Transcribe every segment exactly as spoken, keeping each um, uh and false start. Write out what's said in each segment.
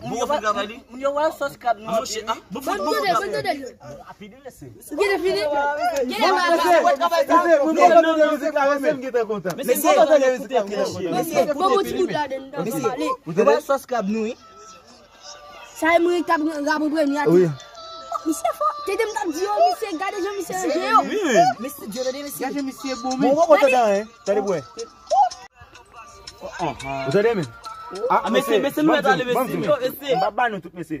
Moun yo wè sòs krab nou. Monchè, ah, bon, bon, bon, bon, bon. Gade fini. Mesye, bon, bon, ti bout la, dan nou pale. Ou wè sòs krab nou, wi. Sa e mwen k ap rapo premye a tou. Misye fò. Tande m t ap di yo, misye, gade jan misye ranje yo. Mesye, Dieu de mesye. Gade misye bon, men. Bon, bon, bon, tande, hein. Tande, bwè. Ou tande, men? Ah, mesye, mesye, nou mèt ale, mesye. M pa ba nou tout, mesye.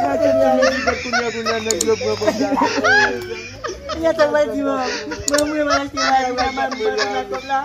Gade ti mizik kounye a, kounye a, nèg yo pran kòb la. Gentan mwen di, mwen, mwen, mwen, mwen achte la, la, la, la, la, kòb la.